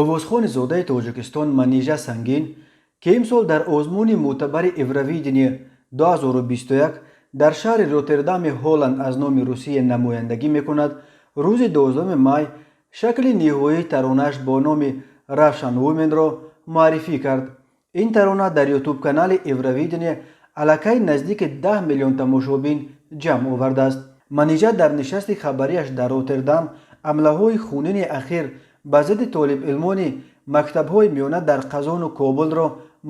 Овозхони зодаи Тоҷикистон Манижа Сангин, ки имсол дар озмуни мӯътабари Евровидение 2021 дар шаҳри Роттердами Ҳолланд аз номи Русия намояндагӣ мекунад, рӯзи 12 май шакли ниҳоии таронааш бо номи Russian Women-ро муаррифӣ кард. Ин тарона дар ютуб-канали Евровидение аллакай наздики 10 миллион тамошобин ҷамъ овардааст. Манижа дар нишасти хабарияш дар Роттердам ҳамлаҳои хунини ахир ба зидди толибилмони мактабҳои миёна дар Қазону Кобулро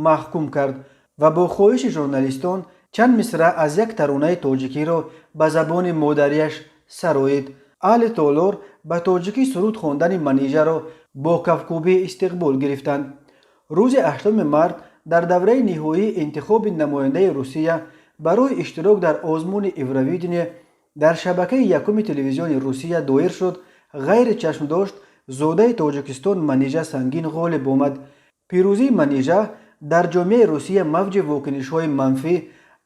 маҳкум кард ва бо хоҳиши журналистон чанд мисра аз як таронаи тоҷикиро ба забони модариаш сароид. Аҳли толор ба тоҷикӣ суруд хондани Манижаро бо кафкӯбӣ истиқбол гирифтанд. Рӯзи 8 март дар давраи ниҳоии интихоби намояндаи Русия барои иштирок дар озмуни Евровидение дар шабакаи якуми телевизиони Русия доир шуд, ғайри чашмдошт зодаи Тоҷикистон Манижа Сангин ғолиб омад. Пирӯзии Манижа дар ҷомеаи Русия мавҷи вокунишҳои манфӣ,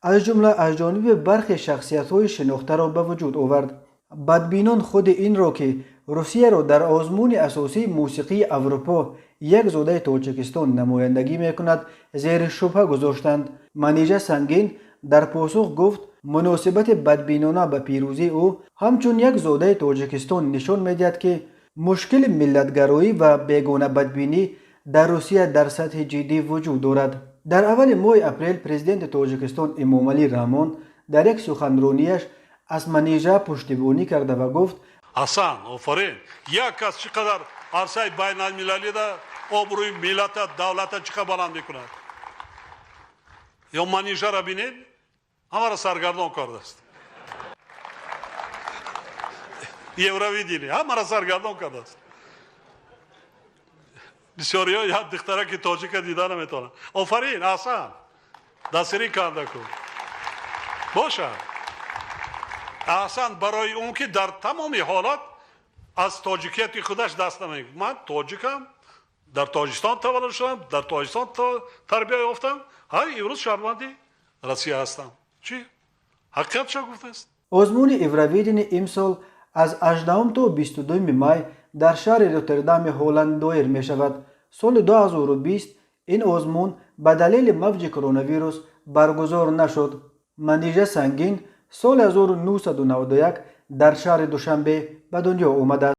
аз ҷумла аз ҷониби бархе шахсиятҳои шинохтаро ба вуҷуд овард. Бадбинон худи инро, ки Русияро дар озмуни асосии мусиқии Аврупо як зодаи Тоҷикистон намояндагӣ мекунад, зери шубҳа гузоштанд. Манижа Сангин дар посух гуфт, муносибати бадбинона ба пирӯзии ӯ ҳамчун як зодаи Тоҷикистон нишон медиҳад, ки мушкили миллатгароӣ ва бегонабадбинӣ дар Русия дар сатҳи ҷиддӣ вуҷуд дорад. Дар аввали моҳи апрел президенти Тоҷикистон Эмомалӣ Раҳмон дар як суханронияш аз Манижа пуштибонӣ карда ва гуфт: Аҳсан, офарин! Як кас чӣ қадар арсаи байналмилалида обрӯи миллата, давлата чӣ қадр баланд мекунад. Ё Манижара бинед, ҳамаро саргардон кардааст. Евровидение ҳамаро саргардон кардааст. Бисёриҳо як духтараки тоҷика дида наметавонанд. Офарин, аҳсан, дастгирӣ карда кун бошад. Аҳсан барои он ки дар тамоми ҳолат аз тоҷикияти худаш даст намегирад. Ман тоҷикам, дар Тоҷикистон таваллуд шудам, дар Тоҷикистон тарбия ёфтам, ҳай, имрӯз шаҳрванди Россия ҳастам. Чӣ ҳақиқатша гуфтааст. Озмуни Евровидение имсол аз 18 то 22 май дар шаҳри Роттердами Ҳолланд доир мешавад. Соли 2020 ин озмун ба далели мавҷи коронавирус баргузор нашуд. Манижа Сангин соли 1991 дар шаҳри Душанбе ба дунё омадааст.